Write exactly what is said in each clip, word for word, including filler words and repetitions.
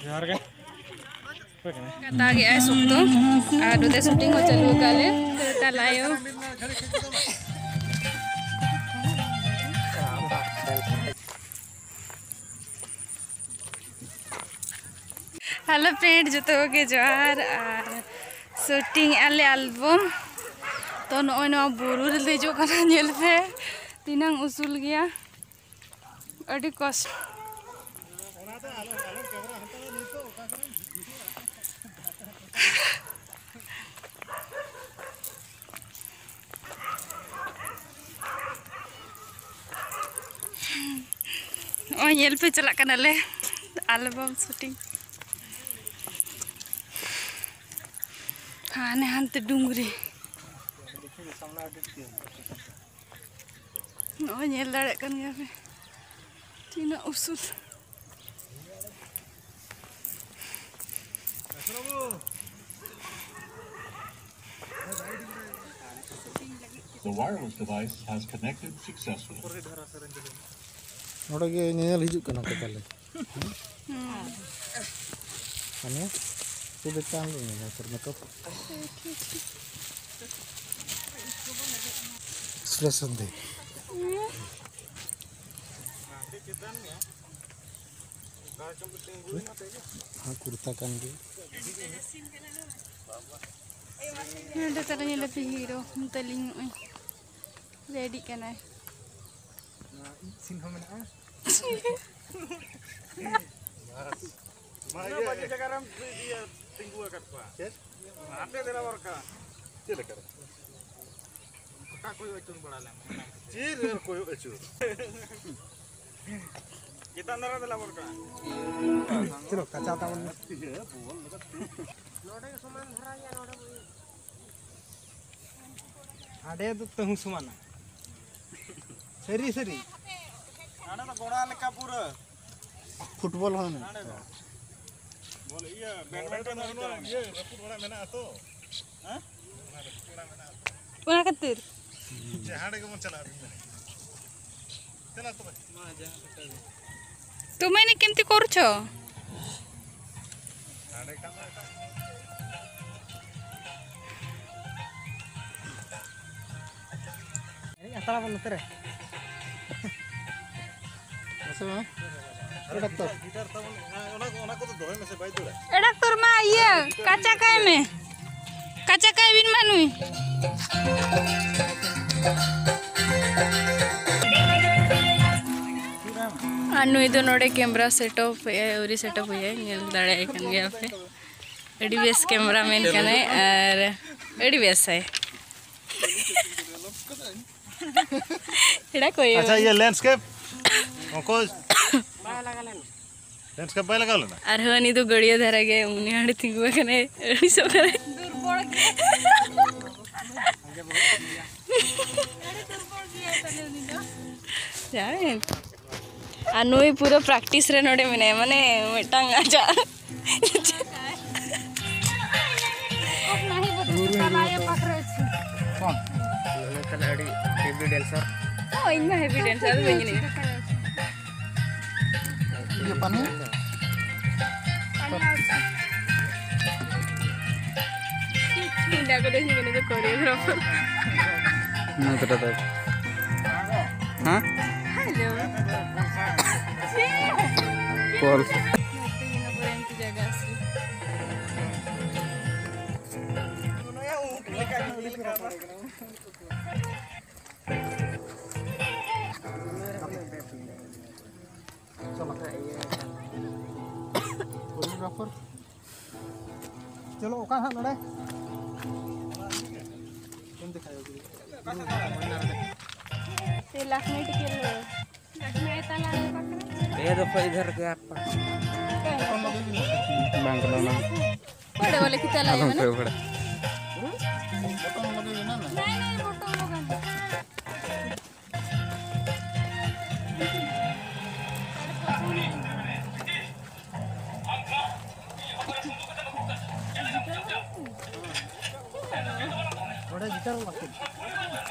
ᱡᱚᱦᱟᱨ ᱜᱮ᱾ ᱚᱠᱚᱭ ᱠᱟᱱᱟᱭ? ᱫᱟᱜᱮᱜᱼᱟᱭ ᱥᱚᱠᱛᱚ᱾ ᱟᱨ ᱱᱚᱛᱮ ᱥᱩᱴᱤᱝ ᱦᱚᱸ ᱪᱟᱹᱞᱩ ᱟᱠᱟᱫ ᱞᱮ᱾ ᱛᱟᱞᱟᱭᱚ᱾ ᱦᱮᱞᱳ ᱯᱷᱨᱮᱱᱰ, ᱡᱚᱛᱚ ᱠᱚᱜᱮ ᱡᱚᱦᱟᱨ᱾ ᱟᱨ ᱥᱩᱴᱤᱝ ᱮᱜᱼᱟ ᱞᱮ ᱟᱞᱵᱚᱢ᱾ ᱛᱚ, ᱱᱚᱜᱼᱚᱭ ᱱᱚᱣᱟ ᱵᱩᱨᱩ ᱨᱮ ᱫᱮᱡᱚᱜ ᱠᱟᱱᱟ, ᱧᱮᱞ ᱯᱮ ᱛᱤᱱᱟᱹᱝ ᱩᱥᱩᱞ ᱜᱮᱭᱟ, ᱟᱹᱰᱤ ᱠᱚᱥᱴ᱾ ᱱᱚᱜᱼᱚᱭ ᱧᱮᱞ ᱯᱮ ᱪᱟᱞᱟᱜ ᱠᱟᱱᱟᱞᱮ ᱟᱞᱵᱚᱢ ᱥᱩᱴᱤᱝ᱾ ᱦᱟᱱᱮ ᱦᱟᱱᱛᱮ ᱰᱩᱝᱨᱤ᱾ ᱱᱚᱜᱼᱚᱭ ᱧᱮᱞ ᱫᱟᱲᱮᱭᱟᱜ ᱠᱟᱱ ᱜᱮᱭᱟ ᱯᱮ ᱛᱤᱱᱟᱹᱜ ᱩᱥᱩᱞ᱾ The wireless device has connected successfully. ᱱᱚᱰᱮ ᱜᱮ ᱧᱮᱧᱮᱞ ᱦᱤᱡᱩᱜ ᱠᱟᱱᱟ ᱠᱚ ᱛᱟᱦᱞᱮ᱾ ᱦᱩᱸ᱾ ᱢᱟᱱᱮ ᱥᱩᱫᱷᱩ ᱪᱟᱸᱫ ᱧᱮᱧᱮᱞ ᱠᱚᱨᱮ ᱠᱚ ᱥᱩᱨᱮᱥ ᱥᱚᱱᱫᱷᱤ᱾ ᱦᱮᱸ, ᱠᱩᱨᱛᱟ ᱠᱟᱱ ᱜᱮ᱾ ᱱᱚᱰᱮ ᱛᱟᱞᱮ ᱧᱮᱞᱮ ᱯᱮ ᱦᱤᱨᱳ, ᱱᱚᱛᱮ ᱞᱤᱧ ᱱᱚᱜᱼᱚᱭ ᱨᱮᱰᱤᱜ ᱠᱟᱱᱟᱭ᱾ ᱱᱚᱣᱟ ᱤᱡ ᱥᱤᱱ ᱦᱚᱸ ᱢᱮᱱᱟᱜᱼᱟ᱾ ᱢᱟ, ᱤᱭᱟᱹ, ᱵᱷᱟᱜᱮ ᱡᱟᱭᱜᱟ ᱨᱮᱢ ᱤᱭᱟᱹ ᱛᱤᱸᱜᱩ ᱟᱠᱟᱫ ᱠᱚᱣᱟ᱾ ᱪᱮᱫ? ᱦᱟᱱᱛᱮ ᱫᱮᱞᱟ ᱵᱚᱨᱠᱟ᱾ ᱪᱮᱫ ᱞᱮᱠᱟ ᱨᱮ? ᱜᱚᱴᱟ ᱠᱚᱭᱚᱜ ᱟᱹᱪᱩᱨ ᱵᱟᱲᱟ ᱞᱮᱢ᱾ ᱪᱮᱫ ᱨᱮ ᱠᱚᱭᱚᱜ ᱟᱹᱪᱩᱨ? ᱪᱮᱛᱟᱱ ᱫᱷᱟᱨᱟ ᱫᱮᱞᱟ ᱵᱚᱨᱠᱟ᱾ ᱪᱚᱞᱚ, ᱠᱟᱪᱟ ᱛᱟᱵᱚᱱ ᱢᱮ᱾ ᱤᱭᱟᱹ, ᱵᱚᱞ ᱞᱮᱠᱟ᱾ ᱱᱚᱰᱮ ᱜᱮ ᱥᱚᱢᱟᱱ ᱫᱷᱟᱨᱟ ᱜᱮᱭᱟ, ᱱᱚᱰᱮ ᱵᱚᱱ ᱦᱟᱸᱰᱮ ᱫᱚ ᱛᱟᱹᱦᱩ ᱥᱚᱢᱟᱱᱟ᱾ ᱥᱟᱹᱨᱤ, ᱥᱟᱹᱨᱤ᱾ ᱦᱟᱸᱰᱮ ᱫᱚ ᱜᱚᱲᱟ ᱞᱮᱠᱟ ᱯᱩᱨᱟᱹ᱾ ᱯᱷᱩᱴᱵᱚᱞ ᱦᱚᱸ ᱢᱮᱱᱟᱜ ᱦᱟᱸᱰᱮ ᱫᱚ᱾ ᱠᱚᱣᱟ᱾ ᱵᱚᱞ ᱤᱭᱟᱹ, ᱵᱮᱰᱢᱤᱱᱴᱚᱱ ᱦᱚᱸ ᱤᱭᱟᱹ, ᱨᱟᱹᱯᱩᱫ ᱚᱲᱟᱜ ᱢᱮᱱᱟᱜᱼᱟ ᱛᱚ᱾ ᱦᱮᱸ? ᱚᱱᱟ ᱨᱟᱹᱯᱩᱫ ᱚᱲᱟᱜ ᱢᱮᱱᱟᱜᱼᱟ ᱛᱚ᱾ ᱚᱱᱟ ᱠᱷᱟᱹᱛᱤᱨ᱾ ᱡᱟᱦᱟᱸ ᱨᱮᱜᱮ ᱵᱚᱱ ᱪᱟᱞᱟᱜᱼᱟ, ᱵᱤᱱ ᱢᱮᱱᱟ᱾ ᱪᱟᱞᱟᱜ ᱛᱚᱵᱮ᱾ ᱢᱟ, ᱡᱟᱦᱟᱸ ᱞᱮᱠᱟ ᱜᱮ᱾ ତୁମେ ଏଇନେ କେମିତି କରୁଛ? ᱮᱱᱮᱡ ᱦᱟᱛᱟᱲᱟ ᱵᱚᱱ ᱱᱚᱛᱮ ᱨᱮ᱾ ᱢᱟᱥᱮ ᱢᱟ᱾ ᱮ ᱰᱟᱠᱛᱚᱨ᱾ ᱮ ᱰᱟᱠᱛᱚᱨ ᱢᱟ, ᱤᱭᱟᱹ, ᱠᱟᱪᱟ ᱠᱟᱭ ᱢᱮ᱾ ᱠᱟᱪᱟ ᱠᱟᱭ ᱵᱤᱱ ᱢᱟ ᱱᱩᱭ᱾ ᱟᱨ ᱱᱩᱭ ᱫᱚ ᱱᱚᱰᱮ camera setup ᱮ, ᱟᱹᱣᱨᱤ setup ᱦᱩᱭᱟᱭ, ᱧᱮᱞ ᱫᱟᱲᱮᱭᱟᱭ ᱠᱟᱱ ᱜᱮᱭᱟ ᱯᱮ᱾ ᱟᱹᱰᱤ ᱵᱮᱥ cameraman ᱠᱟᱱᱟᱭ ᱟᱨ ᱟᱹᱰᱤ ᱵᱮᱥᱟᱭ᱾ ᱮᱲᱟ ᱠᱚ ᱟᱪᱪᱷᱟ, ᱤᱭᱟᱹ landscape ᱚᱠᱚᱭ? Landscape ᱵᱟᱭ ᱞᱟᱜᱟᱣ ᱞᱮᱱᱟ? ᱟᱨ ᱦᱟᱹᱱᱤ ᱫᱚ ᱜᱟᱹᱲᱭᱟᱹ ᱫᱷᱟᱨᱟ ᱜᱮ, ᱩᱱᱤ ᱦᱟᱸᱰᱮ ᱛᱤᱸᱜᱩ ᱟᱠᱟᱱᱟᱭ, ᱟᱹᱲᱤᱥᱚᱜ ᱠᱟᱱᱟᱭ᱾ ᱡᱟᱭ᱾ ᱟᱨ ᱱᱩᱭ ᱯᱩᱨᱟᱹ practice ᱨᱮ ᱱᱚᱰᱮ ᱢᱮᱱᱟᱭᱟ, ᱢᱟᱱᱮ ᱢᱤᱫᱴᱟᱝ ᱟᱡᱟᱜ ᱚᱱᱟ ᱛᱟᱦᱞᱮ ᱟᱹᱰᱤ heavy dancer᱾ ᱚ, ᱤᱧ ᱢᱟ heavy dancer ᱫᱚ ᱵᱟᱹᱧ ᱮᱱᱮᱡᱼᱟ᱾ ᱤᱭᱟᱹ ᱯᱟᱱᱤ? ᱤᱧ ᱫᱚ choreographer᱾ ᱦᱮᱸ? Hello᱾ Call। Choreographer। चलो, ᱚᱠᱟ ᱦᱟᱸᱜ ᱱᱚᱰᱮ? ᱪᱮᱫ ᱞᱟᱠᱷ ᱢᱤᱱᱤᱴ ᱠᱷᱮᱞ ᱦᱩᱭᱩᱜᱼᱟ? ᱞᱟᱠᱷ ᱢᱤᱱᱤᱴ ᱛᱟᱞᱟ ᱨᱮ ᱵᱟᱠᱷᱨᱟ᱾ ये देखो इधर के आप। ᱵᱟᱝ ᱠᱟᱱᱟ ᱚᱱᱟ᱾ ᱵᱚᱴᱚᱢ ᱞᱟᱜᱟᱣ ᱢᱮ ᱱᱟ᱾ ᱵᱚᱴᱚᱢ ᱞᱟᱜᱟᱣ ᱢᱮ ᱱᱟ᱾ ᱱᱚᱰᱮ ᱜᱤᱴᱟᱨ ᱞᱟᱹᱠᱛᱤ᱾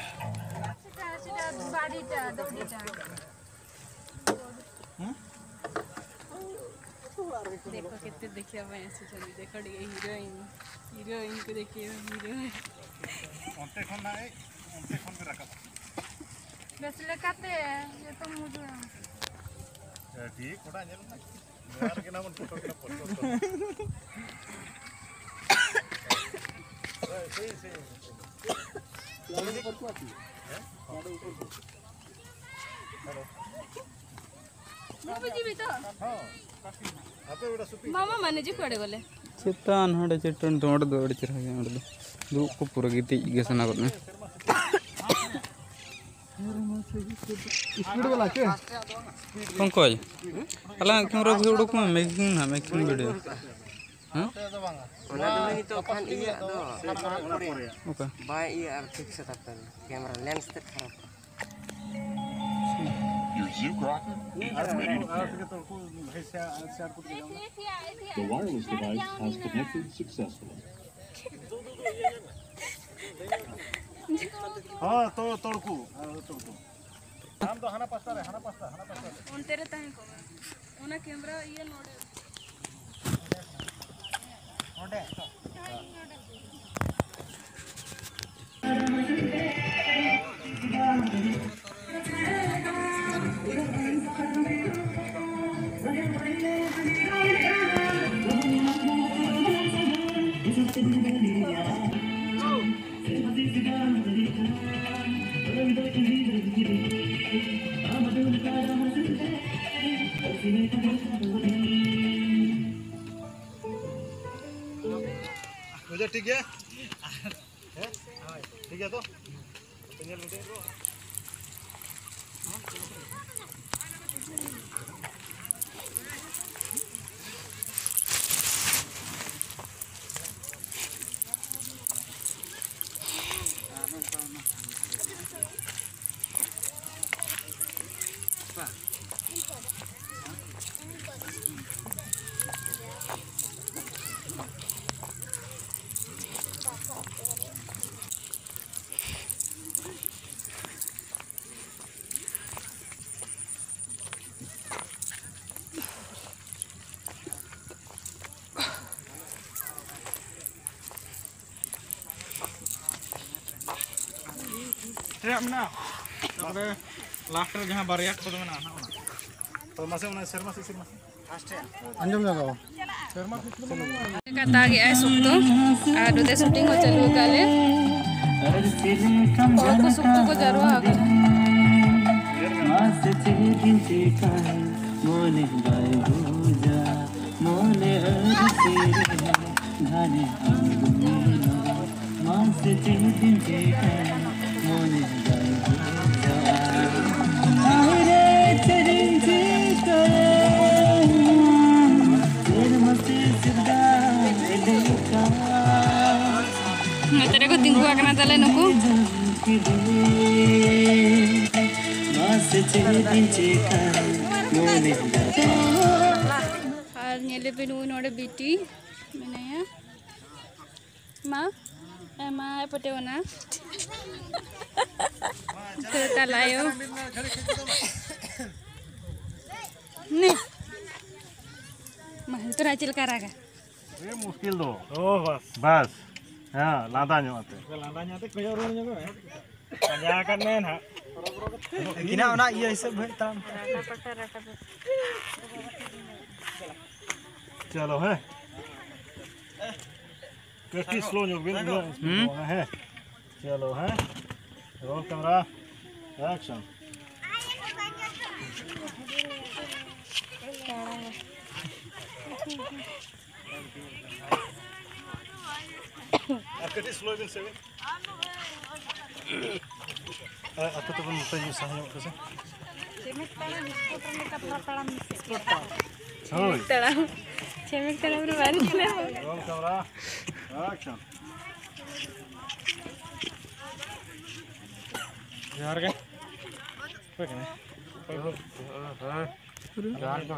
ᱥᱮᱴᱟ, ᱥᱮᱴᱟ, ᱵᱟᱰᱤᱴᱟ, ᱫᱚᱰᱤᱴᱟ᱾ ᱦᱩᱸ? देखो कितने देखिए मैं ऐसे चली देखो ये हीरोइन। हीरोइन को देखिए हीरोइन। ᱚᱱᱛᱮ ᱠᱷᱚᱱ ᱱᱟᱜ ᱮ, ᱚᱱᱛᱮ ᱠᱷᱚᱱ ᱜᱮ ᱨᱟᱠᱟᱵ᱾ ᱵᱮᱥ ᱞᱮᱠᱟᱛᱮ ᱡᱚᱛᱚ ᱢᱩᱡᱩᱨ᱾ ᱴᱷᱤᱠ ᱚᱱᱟ ᱧᱮᱞ ᱢᱮ᱾ ᱱᱚᱣᱟ ᱨᱮᱜᱮ ᱱᱟᱜ ᱵᱚᱱ ᱯᱷᱳᱴᱳ ᱠᱟᱱᱟ, ᱯᱷᱳᱴᱳ ᱠᱟᱱᱟ᱾ ᱦᱮᱸ? ᱵᱩᱡᱷᱟᱹᱣ ᱠᱮᱫᱟ ᱛᱚ? ᱦᱮᱸ᱾ ᱢᱟᱢᱟ ᱢᱟᱱᱮ ᱡᱮ ᱠᱚᱲᱮ ᱵᱚᱞᱮ᱾ ᱪᱮᱛᱟᱱ ᱦᱟᱸᱰᱮ ᱪᱮᱛᱟᱱ ᱨᱮ ᱚᱸᱰᱮ ᱫᱚ ᱟᱹᱰᱤ ᱪᱮᱦᱨᱟ ᱜᱮ, ᱚᱸᱰᱮ ᱫᱚ ᱫᱩᱲᱩᱵ ᱠᱚ ᱯᱩᱨᱟᱹ ᱜᱤᱛᱤᱡ ᱜᱮ ᱥᱟᱱᱟ ᱜᱚᱫ ᱢᱮ᱾ ᱚᱠᱚᱭ? ᱟᱞᱟᱝ ᱠᱮᱢᱮᱨᱟ ᱵᱷᱤᱰᱤᱭᱳ ᱩᱰᱩᱠ ᱢᱮ, ᱢᱮᱠᱤᱝ ᱱᱟ, ᱢᱮᱠᱤᱝ ᱵᱷᱤᱰᱤᱭᱳ᱾ ᱦᱮᱸ? ᱚᱱᱟ ᱫᱚ ᱱᱤᱛᱚᱜ ᱠᱷᱟᱱ ᱤᱭᱟᱹ ᱫᱚ᱾ ᱚᱠᱟ? ᱵᱟᱭ ᱤᱭᱟᱹ ᱟᱨ ᱴᱷᱤᱠ ᱥᱮ ᱛᱟᱛᱮ ᱠᱮᱢᱮᱨᱟ ᱞᱮᱱᱥ ᱛᱮ ᱠᱷᱟᱨᱟᱯ᱾ Your Zoo Grok has been impaired. The wireless device has connected successfully. ᱦᱚᱸ, ᱛᱚ, ᱛᱚᱲᱠᱩ᱾ ᱦᱮᱸ, ᱛᱚᱲᱠᱩ᱾ ᱟᱢ ᱫᱚ ᱦᱟᱱᱟ ᱯᱟᱥᱴᱟ ᱨᱮ, ᱦᱟᱱᱟ ᱯᱟᱥᱴᱟ, ᱦᱟᱱᱟ ᱯᱟᱥᱴᱟ ᱨᱮ᱾ ᱚᱱᱛᱮ ᱨᱮ ᱛᱟᱦᱮᱸ ᱠᱚᱜ ᱢᱮ᱾ ᱚᱱᱟ ᱠᱮᱢᱨᱟ ᱤᱭᱟᱹ ᱱᱚᱰᱮ᱾ ᱚᱸᱰᱮ᱾ ᱵᱩᱡᱷᱟᱹᱣ ᱴᱷᱤᱠ ᱜᱮᱭᱟ? ᱦᱮᱸ? ᱴᱷᱤᱠ ᱜᱮᱭᱟ ᱛᱚ? ᱧᱮᱞ ᱢᱤᱫᱴᱮᱱ᱾ ᱨᱮᱭᱟᱜ ᱢᱮᱱᱟᱜᱼᱟ᱾ ᱛᱟᱨᱯᱚᱨᱮ ᱞᱟᱥᱴ ᱨᱮ ᱡᱟᱦᱟᱸ ᱵᱟᱨᱭᱟ ᱠᱚᱫᱚ ᱢᱮᱱᱟᱜᱼᱟ ᱱᱟᱜ ᱚᱱᱟ᱾ ᱛᱚ ᱢᱟᱥᱮ ᱚᱱᱟ ᱥᱮᱨᱢᱟ ᱥᱤᱥᱤᱨ ᱢᱟᱥᱮ᱾ ᱟᱸᱡᱚᱢ ᱧᱚᱜ ᱟᱵᱚ᱾ ᱥᱮᱨᱢᱟ ᱥᱤᱥᱤᱨ ᱢᱟᱥᱮ᱾ ᱫᱟᱜ ᱮᱜᱼᱟᱭ ᱥᱚᱠᱛᱚ᱾ ᱟᱨ ᱱᱚᱛᱮ ᱥᱩᱴᱤᱝ ᱦᱚᱸ ᱪᱟᱹᱞᱩ ᱟᱠᱟᱫ ᱞᱮ᱾ ᱦᱚᱲ ᱠᱚ ᱥᱚᱠᱛᱚ ᱠᱚ ᱡᱟᱨᱣᱟ ᱟᱠᱟᱱᱟ᱾ ᱱᱚᱛᱮ ᱨᱮᱠᱚ ᱛᱤᱸᱜᱩ ᱟᱠᱟᱱᱟ ᱛᱟᱞᱮ ᱱᱩᱠᱩ᱾ ᱟᱨ ᱧᱮᱞᱮ ᱯᱮ, ᱱᱩᱭ ᱱᱚᱰᱮ ᱵᱤᱴᱤ ᱢᱮᱱᱟᱭᱟ᱾ ᱢᱟ, ᱮ ᱢᱟ, ᱮ ᱯᱟᱹᱴᱤᱣᱟᱹ ᱱᱟ᱾ ᱛᱚ, ᱛᱟᱞᱟᱭᱚ᱾ ᱱᱮ᱾ ᱢᱟ, ᱱᱤᱛᱚᱜ ᱪᱮᱫ ᱞᱮᱠᱟ ᱨᱟᱜᱟ? ᱟᱹᱰᱤ ᱢᱩᱥᱠᱤᱞ ᱫᱚ᱾ ᱚ, ᱵᱟᱥ᱾ ᱵᱟᱥ᱾ ᱦᱮᱸ, ᱞᱟᱸᱫᱟ ᱧᱚᱜ ᱟᱛᱮ᱾ ᱞᱟᱸᱫᱟ ᱧᱚᱜ ᱟᱛᱮ ᱠᱚᱭᱚᱜ ᱨᱩᱣᱟᱹᱲ ᱧᱚᱜᱚᱜ ᱢᱮ᱾ ᱯᱟᱸᱡᱟ ᱟᱠᱟᱫ ᱢᱮ ᱱᱟᱦᱟᱜ᱾ ᱩᱱᱠᱤᱱᱟᱜ ᱚᱱᱟ ᱤᱭᱟᱹ ᱦᱤᱥᱟᱹᱵ ᱦᱩᱭᱩᱜ ᱛᱟᱢ᱾ ᱪᱚᱞᱚ, ᱦᱮᱸ᱾ ᱠᱟᱹᱴᱤᱡ ᱥᱞᱳ ᱧᱚᱜ ᱵᱤᱱ, ᱩᱱᱟᱹᱜ ᱥᱯᱤᱰ ᱫᱚ ᱵᱟᱝᱟ, ᱦᱮᱸ᱾ ᱪᱚᱞᱚ, ᱦᱮᱸ᱾ Roll camera, action. ᱟᱨ ᱠᱟᱹᱴᱤᱡ ᱥᱞᱳ ᱵᱤᱱ ᱥᱮ ᱵᱤᱱ᱾ ᱟᱨ ᱟᱯᱮ ᱛᱮᱵᱚᱱ ᱱᱚᱛᱮ ᱧᱚᱜ ᱥᱟᱦᱟ ᱧᱚᱜ ᱯᱮᱥᱮ᱾ ᱪᱮᱢᱮᱠ ᱛᱟᱲᱟᱢ, ᱥᱠᱩᱴ ᱨᱮ ᱞᱮᱠᱟ ᱫᱷᱟᱨᱟ ᱛᱟᱲᱟᱢ ᱢᱮᱥᱮ᱾ ᱦᱳᱭ᱾ ᱛᱟᱲᱟᱢ᱾ ᱪᱮᱢᱮᱠ ᱛᱟᱲᱟᱢ ᱨᱮ ᱵᱟᱝ ᱪᱟᱞᱟᱜᱼᱟ᱾ Roll camera, action. ᱡᱚᱦᱟᱨ ᱜᱮ᱾ ᱚᱠᱚᱭ ᱠᱟᱱᱟᱭ? ᱚᱠᱚᱭ ᱠᱚ? ᱡᱚᱦᱟᱨ ᱜᱮ᱾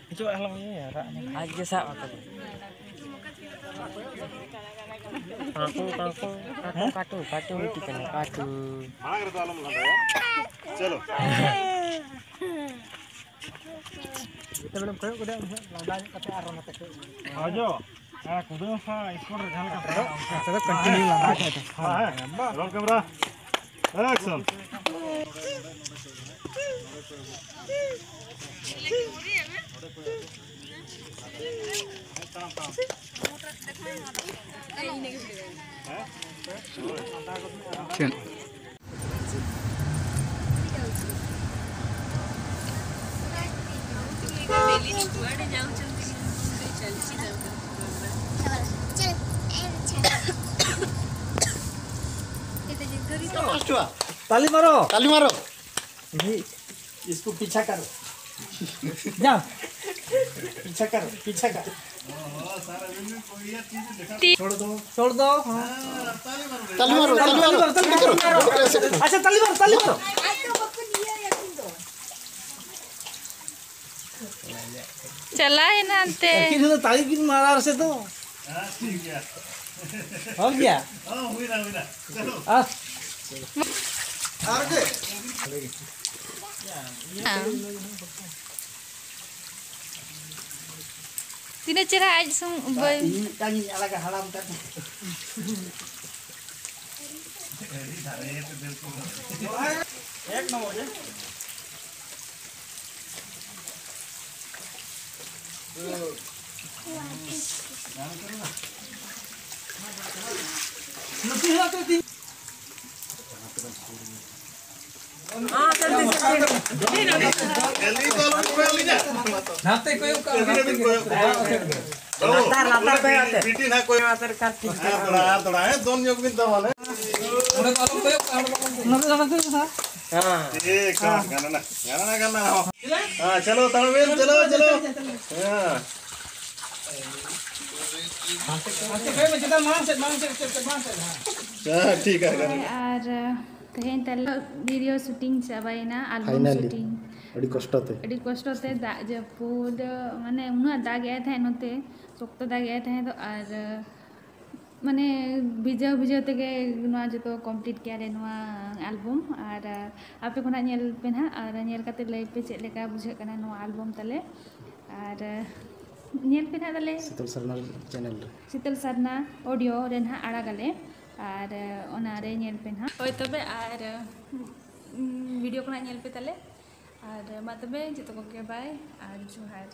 ᱦᱤᱡᱩᱜ ᱟᱞᱚᱢ ᱤᱭᱟᱹᱭᱟ, ᱨᱟᱜ ᱢᱮ᱾ ᱟᱡ ᱜᱮ ᱥᱟᱵ ᱟᱠᱟᱫᱟ᱾ ᱠᱟᱠᱩ, ᱠᱟᱠᱩ, ᱠᱟᱠᱩ, ᱠᱟᱠᱩ, ᱠᱟᱠᱩ ᱢᱤᱫᱴᱤᱡ ᱠᱟᱱᱟ, ᱠᱟᱠᱩ᱾ ᱢᱟᱲᱟᱝ ᱨᱮᱫᱚ ᱟᱞᱚᱢ ᱞᱟᱸᱫᱟᱭᱟ᱾ ᱪᱚᱞᱚ᱾ ᱡᱮᱛᱮ ᱵᱮᱲᱮᱢ ᱠᱚᱭᱚᱜ ᱜᱚᱫᱮᱭᱟ, ᱩᱱ ᱡᱚᱦᱚᱜ ᱞᱟᱸᱫᱟ ᱧᱚᱜ ᱠᱟᱛᱮ ᱟᱨᱦᱚᱸ ᱱᱚᱛᱮ ᱠᱚᱭᱚᱜ ᱢᱮ᱾ ᱦᱟᱡᱚ᱾ ᱦᱮᱸ, ᱠᱩᱫᱟᱹᱣ ᱥᱟ ᱥᱠᱩᱞ ᱨᱮ ᱡᱟᱦᱟᱸ ᱞᱮᱠᱟ ᱯᱮᱲᱟ ᱚᱱᱠᱟ᱾ ᱱᱚᱛᱮ ᱫᱚ ᱠᱚᱱᱴᱤᱱᱤᱭᱩ ᱞᱟᱜᱟᱣ ᱠᱟᱜ ᱛᱟᱦᱮᱸ᱾ ᱦᱮᱸ, ᱦᱮᱸ, ᱨᱳᱞ ᱠᱮᱢᱮᱨᱟ, ᱮᱠᱥᱚᱱ᱾ ताली मारो। ताली मारो। इसको पीछा करो। जा। पीछा करो, पीछा करो। छोड़ दो। छोड़ दो। हाँ। ताली मारो, ताली मारो, ताली मारो। अच्छा, ताली मारो, ताली मारो। ᱪᱟᱞᱟᱣᱮᱱᱟ ᱮᱱᱛᱮ᱾ ᱮᱠᱤᱱ ᱦᱤᱞᱳᱜ ᱛᱟᱹᱲᱤ ᱠᱤᱱ ᱢᱟᱨᱟᱣ ᱥᱮ ᱫᱚ᱾ ᱦᱚᱸ ᱜᱮᱭᱟ᱾ ᱦᱮᱸ᱾ ᱛᱤᱱᱟᱹᱜ ᱪᱮᱦᱨᱟ ᱟᱡ ᱥᱩᱢ-, ᱵᱟᱹᱭ- ᱤᱧ ᱢᱤᱫᱴᱟᱝ ᱤᱧ ᱟᱲᱟᱜᱟ ᱦᱟᱲᱟᱢ ᱠᱟᱛᱮ᱾ ᱮᱠ ᱱᱚᱢᱵᱚᱨ ᱜᱮ᱾ ᱱᱟᱛᱮ ᱠᱚᱭᱚᱜ ᱠᱟᱜ ᱢᱮ, ᱱᱟᱛᱮ ᱠᱚᱭᱚᱜ ᱠᱟᱜ ᱢᱮ᱾ ᱞᱟᱛᱟᱨ, ᱞᱟᱛᱟᱨ ᱠᱚᱭᱚᱜ ᱛᱮ᱾ ᱵᱤᱴᱤ ᱱᱟᱜ ᱠᱚᱭᱚᱜ᱾ ᱟᱨ ᱛᱷᱚᱲᱟ, ᱟᱨ ᱛᱷᱚᱲᱟ, ᱦᱮᱸ, ᱫᱚᱱ ᱧᱚᱜ ᱵᱤᱱ ᱛᱟᱦᱚᱞᱮ᱾ ᱚᱸᱰᱮ ᱫᱚ ᱟᱞᱚᱢ ᱠᱚᱭᱚᱜ ᱠᱟᱜ, ᱚᱸᱰᱮ ᱫᱚ ᱟᱞᱚᱢ ᱠᱚᱭᱚᱜ ᱠᱟᱜ᱾ ᱦᱮᱸ᱾ ᱴᱷᱤᱠ, ᱦᱮᱸ, ᱜᱟᱱ ᱮᱱᱟ, ᱜᱟᱱ ᱮᱱᱟ, ᱜᱟᱱ ᱮᱱᱟ᱾ ᱦᱮᱸ, ᱪᱚᱞᱚ, ᱛᱟᱲᱟᱢ ᱵᱤᱱ, ᱪᱚᱞᱚ, ᱪᱚᱞᱚ᱾ ᱦᱮᱸ᱾ ᱦᱟᱱᱛᱮ ᱠᱚᱭᱚᱜ ᱢᱮ, ᱪᱮᱛᱟᱱ ᱢᱟᱲᱟᱝ ᱥᱮᱫ, ᱢᱟᱲᱟᱝ ᱥᱮᱫ, ᱪᱮᱫ, ᱪᱮᱫ, ᱢᱟᱲᱟᱝ ᱥᱮᱫ, ᱦᱮᱸ᱾ ᱦᱮᱸ, ᱴᱷᱤᱠ ᱜᱮᱭᱟ, ᱜᱟᱱ ᱮᱱᱟ᱾ ᱟᱨ ᱛᱮᱦᱮᱧ ᱛᱟᱞᱮ ᱵᱷᱤᱰᱤᱭᱳ ᱥᱩᱴᱤᱝ ᱪᱟᱵᱟᱭᱮᱱᱟ, ᱟᱞᱵᱟᱢ finally᱾ ᱥᱩᱴᱤᱝ᱾ ᱟᱹᱰᱤ ᱠᱚᱥᱴᱚ ᱛᱮ᱾ ᱟᱹᱰᱤ ᱠᱚᱥᱴᱚ ᱛᱮ, ᱫᱟᱜ ᱡᱟᱹᱯᱩᱫ, ᱢᱟᱱᱮ ᱩᱱᱟᱹᱜ ᱫᱟᱜ ᱮᱫ ᱛᱟᱦᱮᱸᱫ ᱱᱚᱛᱮ, ᱥᱚᱠᱛᱚ ᱫᱟᱜ ᱮᱫ ᱛᱟᱦᱮᱸᱫ ᱟᱨ ᱢᱟᱱᱮ ᱵᱷᱤᱡᱟᱹᱣ ᱵᱷᱤᱡᱟᱹᱣ ᱛᱮᱜᱮ ᱱᱚᱣᱟ ᱡᱚᱛᱚ ᱠᱚᱢᱯᱞᱤᱴ ᱠᱮᱜᱼᱟ ᱞᱮ ᱱᱚᱣᱟ ᱟᱞᱵᱟᱢ᱾ ᱟᱨ ᱟᱯᱮ ᱠᱷᱚᱱᱟᱜ ᱧᱮᱞ ᱯᱮ ᱱᱟᱦᱟᱜ ᱟᱨ ᱧᱮᱞ ᱠᱟᱛᱮ ᱞᱟᱹᱭ ᱯᱮ ᱪᱮᱫ ᱞᱮᱠᱟ ᱵᱩᱡᱷᱟᱹᱜ ᱠᱟᱱᱟ ᱱᱚᱣᱟ ᱟᱞᱵᱟᱢ ᱛᱟᱞᱮ᱾ ᱟᱨ ᱧᱮᱞ ᱯᱮ ᱱᱟᱦᱟᱜ ᱛᱟᱞᱮ᱾ ᱥᱤᱛᱟᱹᱞ ᱥᱟᱨᱱᱟ ᱪᱮᱱᱮᱞ ᱨᱮ᱾ ᱥᱤᱛᱟᱹᱞ ᱥᱟᱨᱱᱟ ᱚᱰᱤᱭᱳ ᱨᱮ ᱱᱟᱦᱟᱜ ᱟᱲᱟᱜᱟᱞᱮ, ᱟᱨ ᱚᱱᱟ ᱨᱮ ᱧᱮᱞ ᱯᱮ ᱱᱟᱦᱟᱜ᱾ ᱦᱳᱭ ᱛᱚᱵᱮ, ᱟᱨ ᱵᱷᱤᱰᱤᱭᱳ ᱠᱚ ᱱᱟᱦᱟᱜ ᱧᱮᱞ ᱯᱮ ᱛᱟᱞᱮ᱾ ᱟᱨ ᱢᱟ ᱛᱚᱵᱮ ᱡᱚᱛᱚ ᱠᱚᱜᱮ ᱵᱟᱭ ᱟᱨ ᱡᱚᱦᱟᱨ᱾